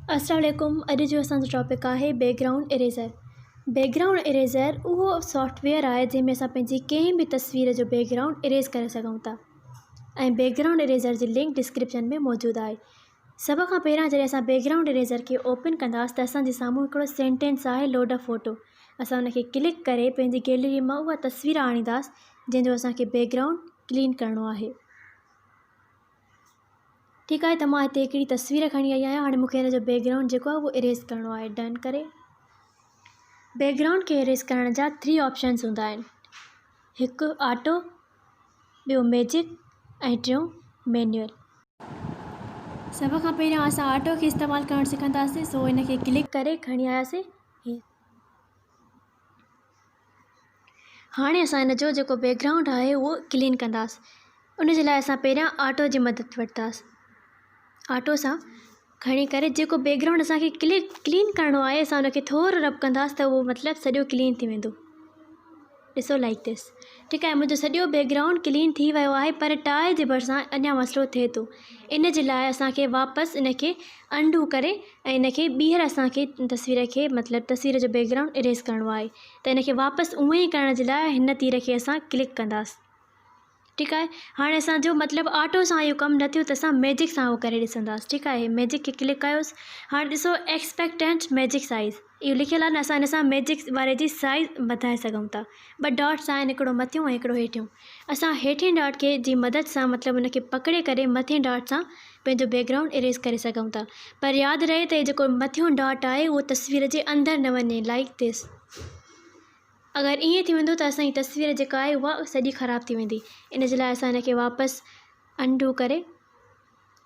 السلام عليڪم اڄ جو اسان جو ٽاپڪ آهي back ground eraser. Back ground eraser اهو سافٽ ويئر آهي جنهن ۾ اسان پنهنجي ڪنهن به تصوير جو بيڪ گرائونڊ اريز ڪري سگهون ٿا ۽ بيڪ گرائونڊ اريزر جي لنڪ ڊسڪرپشن ۾ موجود آهي. سڀ کان پهريان جڏهن اسان بيڪ گرائونڊ اريزر کي اوپن ڪنداس ته اسان جي سامهون هڪڙو سينٽينس آهي لوڊ ا فوٽو. اسان ان کي ڪلڪ ڪري پنهنجي گيلري مان اها تصوير آڻينداس جنهن جو اسان کي بيڪ گرائونڊ ڪلين ڪرڻو آهي. ٺيڪ آهي ته مان هتي هڪڙي تصوير کڻي آئي آهيان هاڻي مونکي هن جو بيڪ گرائونڊ جيڪو آهي اهو اريز ڪرڻو آهي ڊن ڪري بيڪ گرائونڊ کي اريز ڪرڻ جا ٿري آپشنس هوندا آهن هڪ آٽو ٻيو ميجڪ ۽ ٽيون مينيول. سڀ کان پهريان اسان آٽو کي استعمال ڪرڻ سکنداسين سو ان کي ڪلڪ ڪري کڻي آياسين هي هاڻي اسان ان جو جيڪو بيڪ گرائونڊ آهي اهو ڪلين ڪنداس ان جي لاء اسان پهريان آٽو جي مدد وٺنداس آٽو سان کڻي ڪري جيڪو بيڪ گرائونڊ اسان کي ڪلڪ ڪلين ڪرڻو آهي اسان ان کي ٿورو رب ڪنداس ته اهو مطلب سڄو ڪلين ٿي ويندو ڏسو لائڪ this ٺيڪ آهي منهنجو سڄو بيڪ گرائونڊ ڪلين ٿي ويو آهي پر ٽاء جي ڀرسان اڃا مسئلو ٿئي ٿو ان جي لاء اسان کي واپس ان کي انڊو ڪري ۽ ان کي ٻيهر اسان کي تصوير کي مطلب تصوير جو بيڪ گرائونڊ اريز ڪرڻو آهي ته ان کي واپس اونئن ئي ڪرڻ جي لاء هن تير کي اسان ڪلڪ ڪنداس ٺيڪ آهي هاڻي اسان جو مطلب آٽو سان اهو ڪم نه ٿيو ته اسان ميجڪ سان اهو ڪري ڏسنداس ٺيڪ آهي ميجڪ کي ڪلڪ ڪيوس هاڻي ڏسو ايڪسپيڪٽنٽ ميجڪ سائز اهو لکيل آهي نه اسان ان سان ميجڪ واري جي سائز وڌائي سگهون ٿا ٻه ڊاٽس آهن هڪڙو مٿيون ۽ هڪڙو هيٺيون اسان هيٺين ڊاٽ کي جي مدد سان مطلب ان کي پڪڙي ڪري مٿين ڊاٽ سان پنهنجو بيڪ گرائونڊ اريز ڪري سگهون ٿا پر ياد رهي ته هي جيڪو مٿيون ڊاٽ آهي اهو تصوير جي اندر نه وڃي لائيڪ this اگر ائين ٿي ويندو ته اسان جي تصوير جيڪا آهي اها سڄي خراب ٿي ويندي ان جي لاء اسان ان کي واپس انڊو ڪري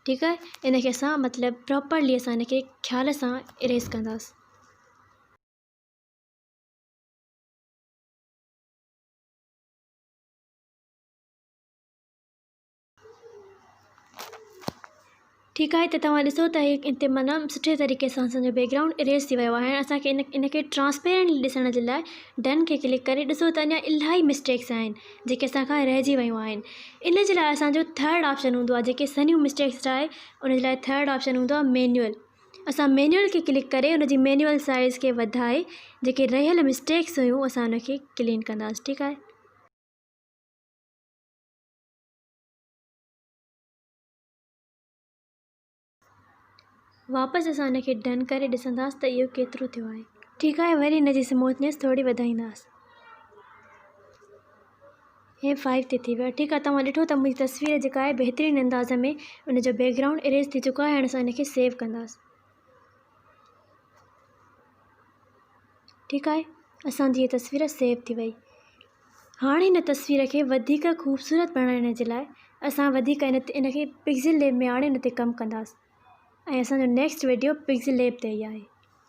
ٺيڪ آهي ان کي اسان مطلب پراپرلي اسان ان کي خيال سان اريز ڪنداس. ٺيڪ آهي ته توهان ڏسو ته هي هتي معنيٰ سٺي طريقي سان اسان جو بيڪ گرائونڊ اريز ٿي ويو آهي هاڻي اسان کي ان ان کي ٽرانسپيرنٽ ڏسڻ جي لاء ڊن کي ڪلڪ ڪري ڏسو ته اڃا الاهي مسٽيڪس آهن جيڪي اسان کان رهجي ويون آهن ان جي لاء اسان جو ٿرڊ آپشن هوندو آهي جيڪي سنهيون مسٽيڪس آهي ان جي لاء ٿرڊ آپشن هوندو آهي مينيول اسان مينيول کي ڪلڪ ڪري ان جي مينيول سائز کي وڌائي جيڪي رهيل مسٽيڪس هيون اسان ان کي ڪلين ڪنداسين ٺيڪ آهي. واپس اسان ان کي ڊن ڪري ڏسنداس ته اهو ڪيترو ٿيو آهي. ٺيڪ آهي وري ان جي سموٿنيس ٿوري وڌائينداس. هي فائيو تي ٿي ويو آهي ٺيڪ آهي توهان ڏٺو ته منهنجي تصوير جيڪا آهي بهترين انداز ۾ ان جو بيڪ گرائونڊ اريز ٿي چڪو آهي هاڻي اسان ان کي سيو ڪنداس. ٺيڪ آهي اسان جي هي تصوير سيو ٿي وئي. هاڻي هن تصوير کي وڌيڪ خوبصورت بڻائڻ جي لاء اسان وڌيڪ ان تي ان کي پڪسل ليب ۾ آڻي ان تي ڪم ڪنداسين ۽ اسان جو نيڪسٽ ويڊيو پڪسل ليب تي ئي آهي.